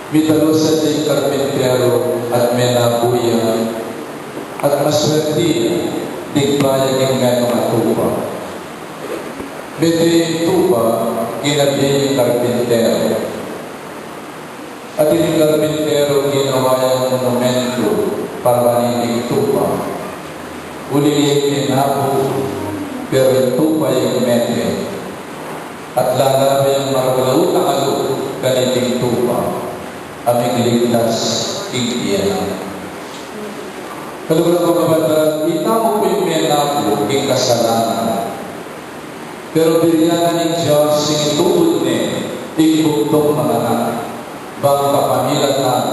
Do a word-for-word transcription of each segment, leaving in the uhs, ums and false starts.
Mitalusan ding karpintero at menabu ya, at maswerte ya ding baya king metung a tupa. Metung a tupa, ginabie ning karpintero. At ining karpintero ginawa yang monumentu para kaniting tupa. Uli ning menabu, pero ing tupa yang mete. At lalabe yang maragul a utang a lub kaniting tupa a migligtas king bie na. Kaluguran kung kapatad, itamu pu ing menabu king kasalanan. Pero birian na ning Dios ing itubud ne ing bugtung manganak, bang kapamilatan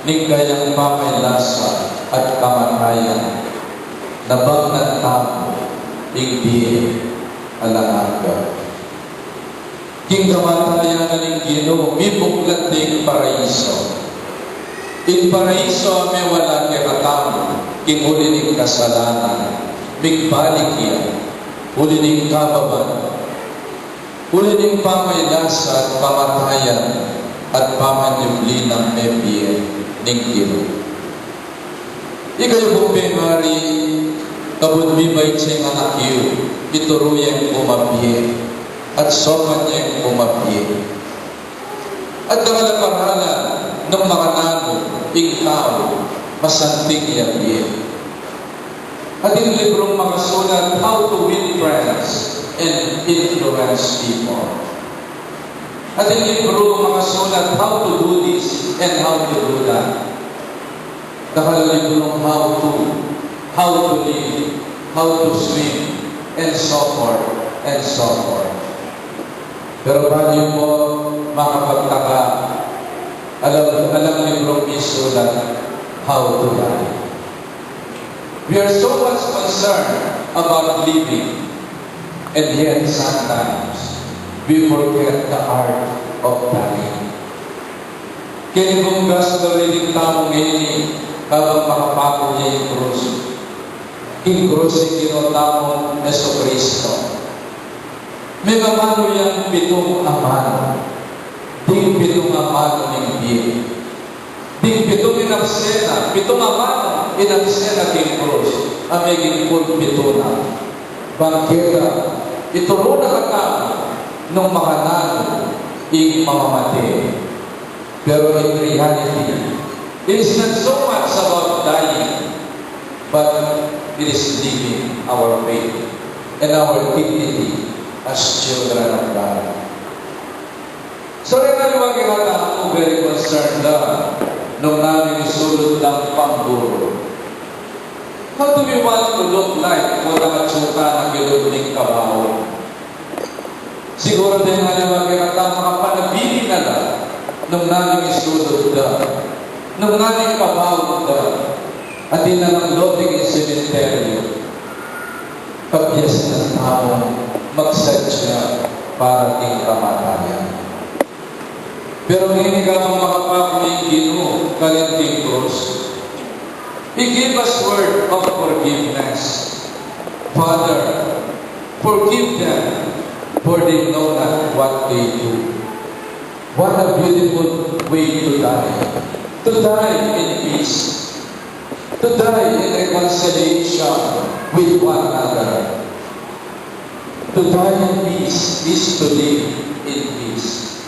ning kayang pamaylasa at kamatayan, nabangan tamu ing bie alang angga. King kamatayan na ning Ginu, mibuklat ing paraiso. Ing paraiso a mewala kekatamu, king uli ning kasalanan, migbalik ya, uli ning kababan, uli ning pamaylasa at kamatayan, at pamanyubli nang mebie ning Ginu. Ikayu pung pengari, kabud mibait ya ing anak yu, ituru yeng kumabie, at sokan yeng kumabie. At dakal a paralan nung makananu ing tau, masanting ya bie. Atin librung makasulat, How to Win Friends and Influence People. Atin librung makasulat, How to Do This and How to Do That. Dakal a librung how to, how to live, how to swim, and so forth, and so forth. Pero balu yu pu makapagtaka, alang, alang librung misulat, how to die. We are so much concerned about living, and yet sometimes we forget the art of dying. Keni pung gospel reading tamu ngeni, kabang makapaku ya ing krus. King krus ing Ginu tamung Jesucristo. Megamanu yang pitung amanu. Ding pitung amanu ning bie. Ding pitung inakse na, pitung amanu inakse na king krus, a meging pulpitu na. Bang keta, ituru na katamu nung makananu ing mamamate. Pero in reality, it is not so much about dying, but it is living our faith and our dignity as children of God. So, ring aliwa kekatamu, very concerned da nung nanu ing isulut dang pamburu. How do we want to look like? Potang atsu ta na kilub ning kabaud. Siguru deng aliwa kekatamu, makapanabili na la nung nanu ing isulut da, nung nanu ing kabaud da, at atin na lang lote king sementeryo. Kabiasnan tamung magsadya para king kamatayan. Pero ngeni kabang makapaku ing Ginu karin king krus, He gave us word of forgiveness. Father, forgive them, for they know not what they do. What a beautiful way to die. To die in peace. To die in reconciliation with one another. To die in peace is to live in peace.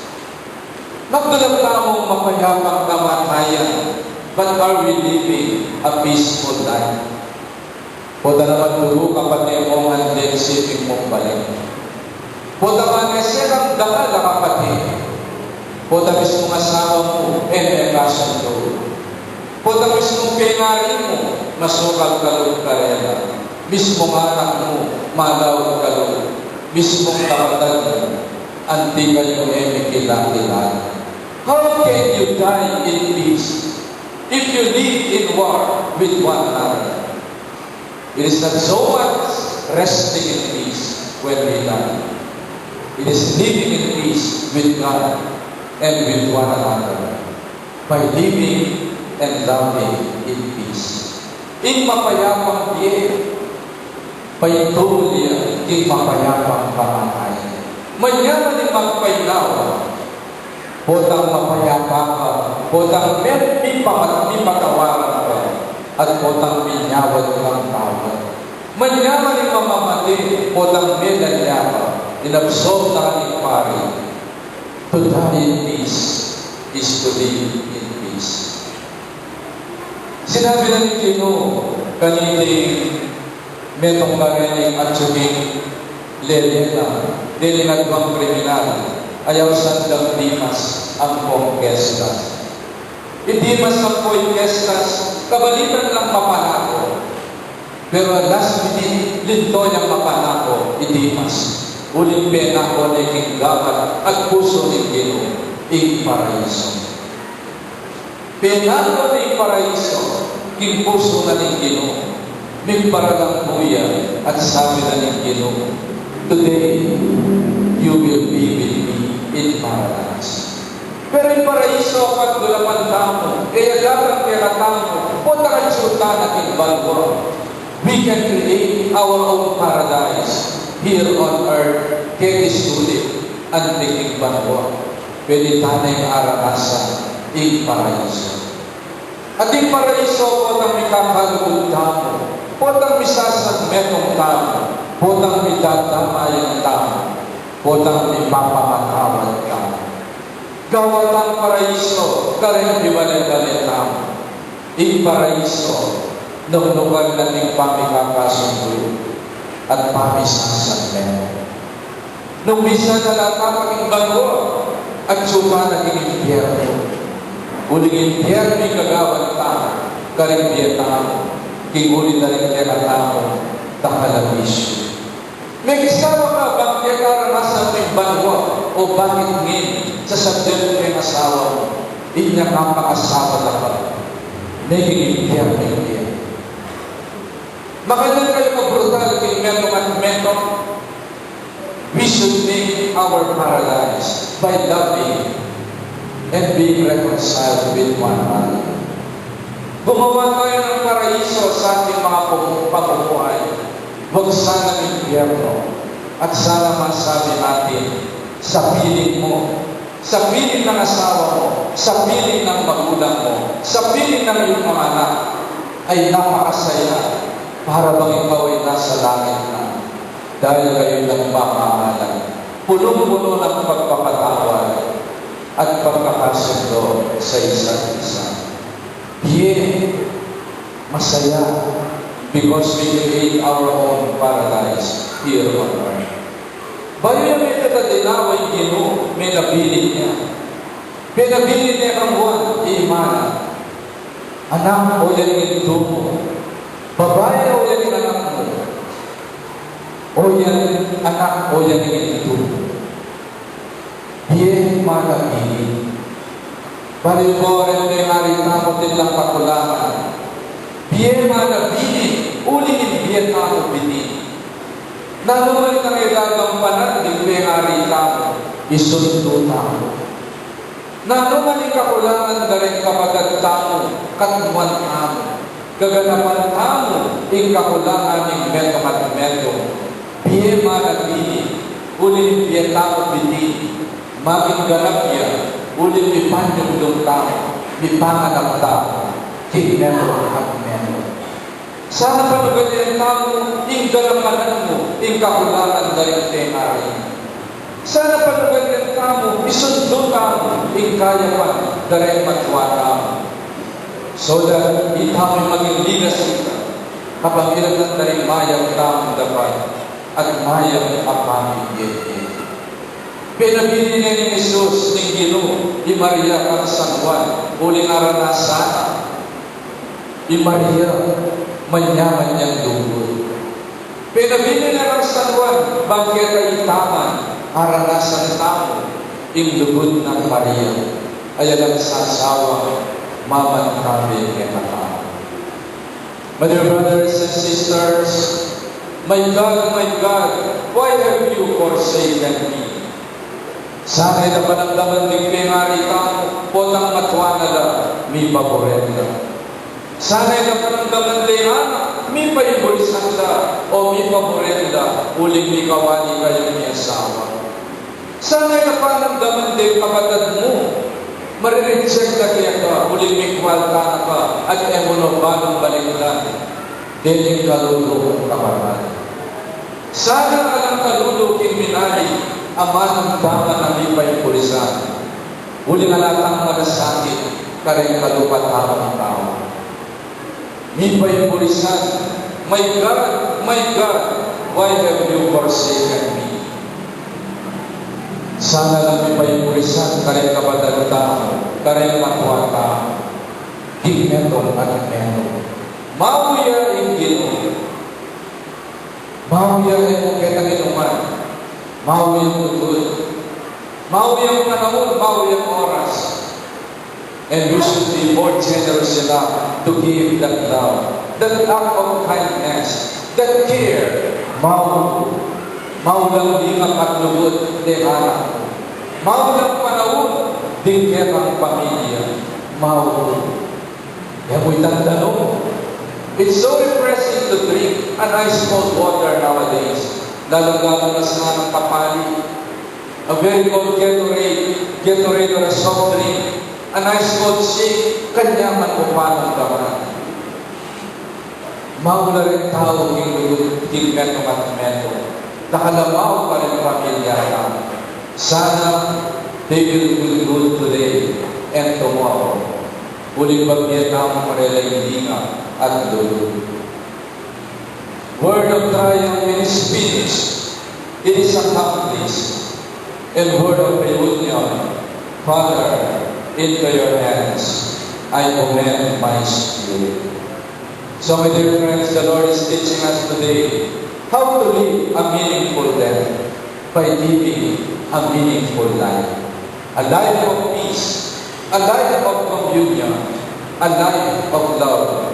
Magdalap tamung mapayapang kamatayan, but are we living a peaceful life? Pota naman duru, kapatid, o man deng siping mung balik. Pota man e sekang dakal a kapatid. Pota mismung asawa mu, e mu kasundo. Pota mismung pengari mu, masukal ka lub karela. Mismung anak mu, malaut ka lub. Mismung kapatad mu, anti ka yu e mikilala. How can you die in peace if you live in war with one another? It is not so much resting in peace when we die. It is living in peace with God and with one another by living and loving in peace. Ing mapayapang bie, paintutul ya king mapayapang kamatayan. Manyaman ing magpainawa, potang mapayapa ka, Potang me-, mipamat-, mipatawaran ka, at potang minyawad kang tawad. Manyaman ing mamamate, potang medan ya pa, inabsorb na ka ning pari. To die in peace is to live in peace. Sinabi na ning Ginu kaniting metung karening atyu king lele na, deni ing aduang kriminal, a ausan dang Dimas ampong Kestas. I Dimas ampo i Kestas, kabalitan lang mapanako. Pero last minute, linto yang mapanako i Dimas. Uling penako ne king gamat at pusu ning Ginu ing Paraiso. Penako ne ing Paraiso king pusu na ning Ginu. Migparalang pu ya at sabi na ning Ginu, "Today, you will be with me in paradise." Pero ing Paraiso, pagdulapan tamu, e ya datang kekatamu potang atsu tana king banua. We can create our own paradise here on earth, keti sulit anti king banua. Pwede tana ing aranasan ing Paraiso. At ing Paraiso, potang mikakalugud tamu, potang misasagmetung tamu, potang midadamayan tamu, potang mipapamatawad tamu. Gawa tang Paraiso kareng pibale-bale tamu. Ing Paraiso, nuknukan na ning pamikakasundu at pamisasagmetung. Nung minsan ala tamu king banua, atsu tana king impyernu. Uling impyernu ing gagawan tamu karing bie tamu, king uli na ring kekatamung dakal a bisyu. Mekisawa ka bang keta aranasan mu ing banua, o bakit ngeni sasabyan mu king asawa mu, inya kapakasawa na ka? Meging impyernu ing bie. Makanyan kayu kabrutal king metung at metung. We should make our paradise by loving and being reconciled with one another. Gumawa tayo ng paraiso sa ating mga pamu-, pamumuhay. Huwag sana impyerno. At sana masabi natin, sa piling mo, sa piling ng asawa mo, sa piling ng magulang mo, sa piling ng iyong mga anak, ay napakasaya, para bang ikaw ay nasa langit na. Dahil kayo'y nagmamahalan, punong-puno ng pagpapatawad at pagkakasundo sa isa't isa. Bie masaya, because we create our own paradise here on earth. Bayu ya mete, dinawa ning Ginu, menabilin ne. Penabilin ne kang Juan, i Mana. Anak, oyan ing indu mu. Babai, oyan ing anak mu. Oyan, anak, oyan ing indu mu. Bie, mana, bini. Bale, ing pepari tamu, atin lang kakulangan. Bie, mana, bini, uling ing bie tamu bini. Nanu man ing e gagampanan ning pepari tamu, isundu tamu. Nanu man ing kakulangan da ring kapatad tamu, katmuan tamu. Gaganapan tamu ing kakulangan ning metung at metung. Bie, mana, bini, uling ing bie tamu bini, maging ganap ya, uling mipanyumdum tamu, mipanganap tamu king metung at metung. Sana panugalian tamu ing ganapanan mu ing kakulangan da ring pepari. Sana panugalian tamu, isundu tamu ing kayapan da ring matua tamu. So that itamu maging ligas ita, kapamilatan da ring mayap tamung dapat at mayap a pamibie-bie. Penabilin ne ning Jesus, ning Ginu, i Maria kang San Juan, uling aranasan na i Maria, manyaman yang lugud. Penabilin ne kang San Juan, bang keta itaman, aranasan tamu ing lugud nang Maria, a alang sasawa, mamantabe kekatamu. My dear brothers and sisters, "My God, my God, why have you forsaken me?" Sana e da panamdaman ding pepari tamu, potang matua na la, mipaburen da. Sana e da panamdaman ding anak, mipaibulisan da, o mipaburen da, uling mikawani kayung miasawa. Sana e da panamdaman ding kapatad mu, Mare-reject ka keka, uling mikwal ka na ka, at e mu no balung balikdan dening kalulu at kapatad. Sana alang kalulu king minali, amanung tama na mipaimpurisan. Uling ala tang malasakit kareng kalupatan a tau. Mipaimpurisan, "My God, my God, why have you forsaken me?" Sana lang mipaimpurisan kareng kapatad tau, kareng kapwa tau, king metung at metung. Mau ya ing Ginu. Mau ya ing ketang inuman, mau yang lugud, mau yang panaun, mau yang oras. And we should be more generous enough to give that love, that act of kindness, that care. Mau, mau lang linga at lugud deng anak mu. Mau lang panaun deng ketang pamilya. Mau. E mu itang danum. It's so refreshing to drink an ice cold water nowadays. Lalong-lalo na sa mga kapali. A very cold Gatorade, Gatorade or a soft drink. An ice cold shake, kanyaman mu paramdaman. Mau la ring tau king lugud king metung at metung. Dakal a mau pa ring pamilya na. Sana they will do good today and tomorrow. Uling babie tamu karela ing linga at lugud. Word of triumph, it is finished. It is accomplished. And word of reunion, Father, into your hands I commend my spirit. So, my dear friends, the Lord is teaching us today how to live a meaningful death by living a meaningful life. A life of peace, a life of communion, a life of love,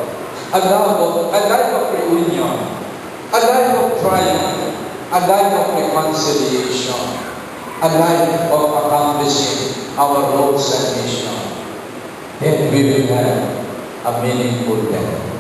a love of, a life of reunion, a life of triumph, a life of reconciliation, a life of accomplishing our roles and mission. Then we will have a meaningful death.